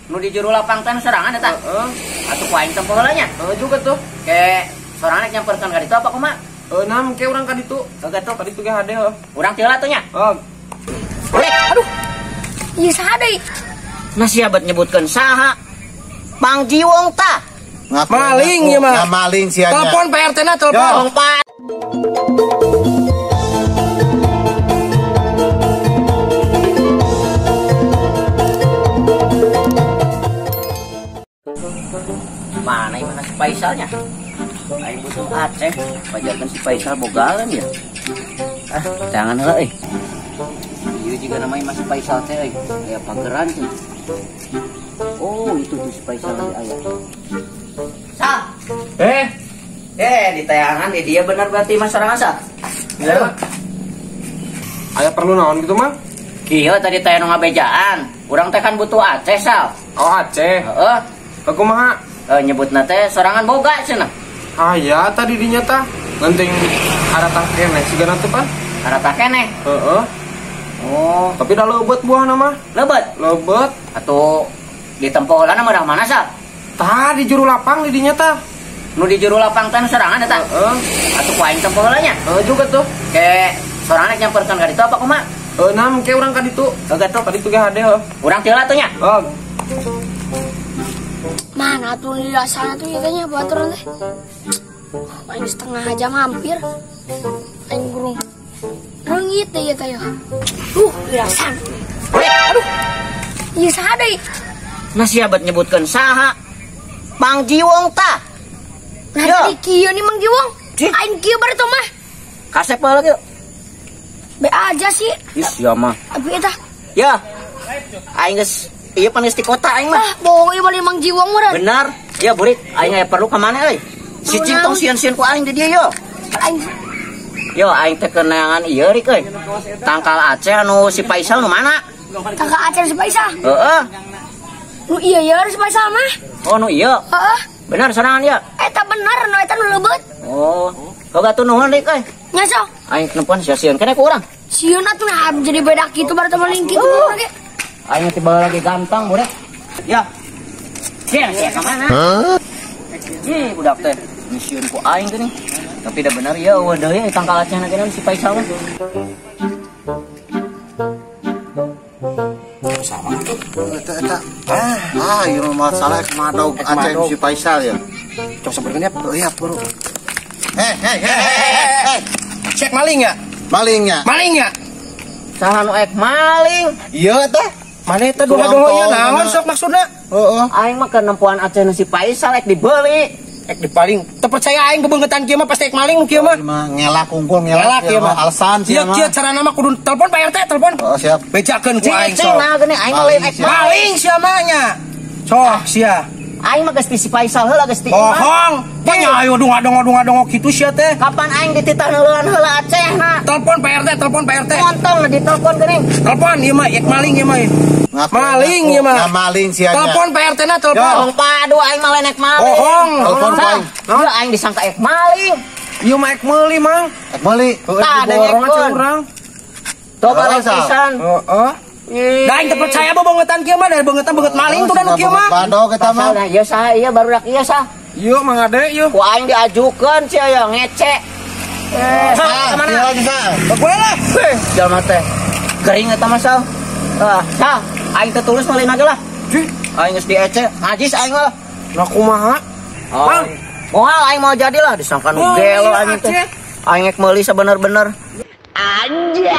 Nu di juru lapang teh sorangan eta. Heeh. Atuh ku aing tempo heula nya. Heeh juga tuh. Ke sorangan rek nyamperkeun ka ditu apa kumaha? Heuh nah engke urang ka ditu. Heeh tuh. Ka ditu ge hade heuh. Urang ti heula tuh nya. Heeh. Rek, aduh. Ieu saha deui? Nah sia bet nyebutkeun saha? Mang Jiwong tah. Maling ieu mah. Maling sia nya. Telepon Pak RT na telepon. Pak. Mana mana si Faisalnya? Aing butuh Aceh, pajarkan si Faisal bogalan ya. Ah, jangan heula euy. Ieu juga namanya masih Faisal teh euy. Aya pageran sih. Oh, itu tuh si Faisal lagi aya. Sal. Di tayangan di dia benar berarti mas sorangan Sal. Iya. Aya perlu naon gitu mah? Kieu tadi teh nu ngabejaan. Urang teh kan butuh Aceh, Sal. Oh, Aceh. Heeh. Kumaha? Nyebutna teh sorangan boga cenah. Aya tadi dinya tah. Ngenteng haratah keneh sigana teh pan. Haratah keneh. Heeh. Oh, tapi dah leubet buahna mah. Leubet? Leubet. Atuh ditempo heulana mah mana Sal? Tah di juru lapang di dinya tah. Nu di juru lapang teh sorangan eta. Heeh. Atuh ku aing tempo heula nya. Heeh juga tuh. Ke sorangan rek nyamperkeun ka ditu apa kumaha? Heuh nah engke urang ka ditu. Heeh tuh. Ka ditu ge hade heuh. Urang ti heula tuh nya. Heeh. Mana tuh di sana tuh katanya baturan teh. Aing setengah jam hampir. Aing burung. Rengit deh ya teh. Di sana. Aduh. Ieu saha deui? Nah sia bet nyebutkeun saha? Mang Jiwong tah. Nah, di kieu nih Mang Jiwong. Aing kieu baru tuh mah. Kasep heula kieu. Be aja sih. Ih, sia mah. Abi eta. Ya. Aing geus ieu pan geus di kota aing mah. Ah, bohong ieu mah Mang Jiwong meureun. Benar. Ya burik, aing aya perlu ka mana euy? Si cintong sieun-sieun ku aing di dieu yo. Aing yo aing teh keunangan ieu rik euy. Tangkal Aceh anu si Faisal nu mana? Tangkal Aceh si Faisal? Heeh. Nu ieu ya si Faisal mah. Oh, nu ieu. Heeh. Benar sorangan ieu. Eta bener nu eta nu leubeut. Oh, kau atuh nuhun rik euy. Nya sok. Aing nempuan sia-sieun keneh ku urang. Sieun atuh nah jadi beda kitu baru teh maling kitu ge. Aing tiba lagi ganteng budak. Ya. Sia sia ka mana? Ih, budak teh misieun ku aing geuning. Tapi dah bener ya eueuh deui tangkal Acehna ge si Faisal mah. Sama tuh. Eta eta. Ah, ieu mah masalah madog Aceh si Faisal ya. Cok sebenarnya iya, bro. Hei. Cek maling ya? Malingnya. Maling ya? Saha nu ek maling? Iya teh. Mana eta dua-dua ieu naon sok maksudna? Heeh. Aing mah keur nempuan Aceh si Faisal ek dibeli. Ek dipaling. Teu percaya aing bebeungetan kieu mah pasti ek maling kieu mah. Ngelak unggul ngelak kieu mah alasan sia mah. Kieu carana mah kudu telepon Pak RT telepon. Oh siap. Bejakeun ku aing sok. Nah geuning aing mah lain ek maling sia mah nya. Sok sia. Aing mah geus ti si Faisal heula geus ti. Bohong. Banyak ayo dunga-dongo kitu sia teh. Kapan aing dititah neuleun heula Acehna? Telepon Pak RT, telepon Pak RT. Montong ditelepon geuning. Telepon ieu mah ek maling ieu mah. Maling ieu mah. Maling sia. Telepon Pak RT na telepon. Bohong padu aing mah lain ek maling. Bohong. Telepon ku aing. Ieu aing disangka ek maling. Ieu mah ek meuli, Mang. Ek meuli. Tah borong aja urang. Coba lain pisan. Heeh. Da aing teu percaya bebeungetan kieu mah, da beungetan beungeut maling tuh dan kieu mah. Badog eta mah. Ieu saha ieu barudak ieu sah. Ieu Mang Ade ieu. Ku aing diajukeun sia ya ngece. Ka mana? Gue lah. Jalma teh. Gering eta mah sal. Ah, sah. Aing teh tulus meulina ge lah. Aing geus diece, najis aing mah. Nah kumaha? Mang, moal aing mau jadilah disangka nu gelo aing teh. Aing ek meuli sabener-bener. Anjay.